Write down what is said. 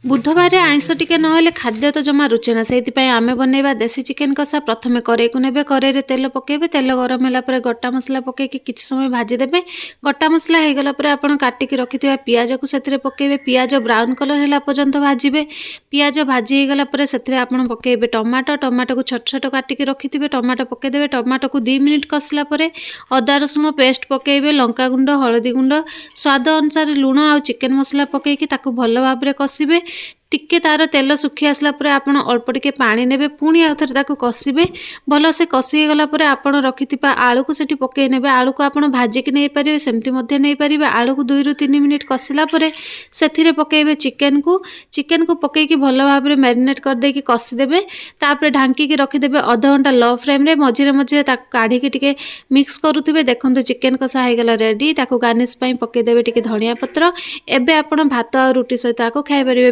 ବୁଧବାରରେ ଆଇଁଷ ଟିକେ ନହେଲେ ଖାଦ୍ୟ ତ ଜମା ରୁଚେ ନା। ସେଇଥିପାଇଁ ଆମେ ବନେଇବା ଦେଶୀ ଚିକେନ କଷା। ପ୍ରଥମେ କରେଇକୁ ନେବେ, କରେଇରେ ତେଲ ପକାଇବେ। ତେଲ ଗରମ ହେଲା ପରେ ଗୋଟା ମସଲା ପକାଇକି କିଛି ସମୟ ଭାଜିଦେବେ। ଗୋଟା ମସଲା ହେଇଗଲା ପରେ ଆପଣ କାଟିକି ରଖିଥିବା ପିଆଜକୁ ସେଥିରେ ପକାଇବେ। ପିଆଜ ବ୍ରାଉନ୍ କଲର୍ ହେଲା ପର୍ଯ୍ୟନ୍ତ ଭାଜିବେ। ପିଆଜ ଭାଜି ହେଇଗଲା ପରେ ସେଥିରେ ଆପଣ ପକାଇବେ ଟମାଟୋ। ଟମାଟୋକୁ ଛୋଟ ଛୋଟ କାଟିକି ରଖିଥିବେ, ଟମାଟୋ ପକାଇଦେବେ। ଟମାଟୋକୁ 2 ମିନିଟ୍ କଷିଲା ପରେ ଅଦା ରସୁଣ ପେଷ୍ଟ ପକାଇବେ। ଲଙ୍କା ଗୁଣ୍ଡ, ହଳଦୀ ଗୁଣ୍ଡ, ସ୍ୱାଦ ଅନୁସାରେ ଲୁଣ ଆଉ ଚିକେନ ମସଲା ପକାଇକି ତାକୁ ଭଲ ଭାବରେ କଷିବେ। ଟିକେ ତାର ତେଲ ଶୁଖି ଆସିଲା ପରେ ଆପଣ ଅଳ୍ପ ଟିକେ ପାଣି ନେବେ। ପୁଣି ଆଉ ଥରେ ତାକୁ କଷିବେ। ଭଲସେ କଷି ହେଇଗଲା ପରେ ଆପଣ ରଖିଥିବା ଆଳୁକୁ ସେଠି ପକାଇ ନେବେ। ଆଳୁକୁ ଆପଣ ଭାଜିକି ନେଇପାରିବେ, ସେମିତି ମଧ୍ୟ ନେଇପାରିବେ। ଆଳୁକୁ 2ରୁ 3 ମିନିଟ୍ କଷିଲା ପରେ ସେଥିରେ ପକାଇବେ ଚିକେନକୁ। ଚିକେନକୁ ପକାଇକି ଭଲ ଭାବରେ ମ୍ୟାରିନେଟ୍ କରିଦେଇକି କଷିଦେବେ। ତାପରେ ଢାଙ୍କିକି ରଖିଦେବେ ଅଧଘଣ୍ଟା ଲୋ ଫ୍ଲେମ୍ରେ। ମଝିରେ ମଝିରେ ତାକୁ କାଢ଼ିକି ଟିକେ ମିକ୍ସ କରୁଥିବେ। ଦେଖନ୍ତୁ, ଚିକେନ କଷା ହେଇଗଲା ରେଡ଼ି। ତାକୁ ଗାର୍ନିସ୍ ପାଇଁ ପକାଇଦେବେ ଟିକେ ଧନିଆ ପତ୍ର। ଏବେ ଆପଣ ଭାତ ଆଉ ରୁଟି ସହିତ ଆକୁ ଖାଇପାରିବେ।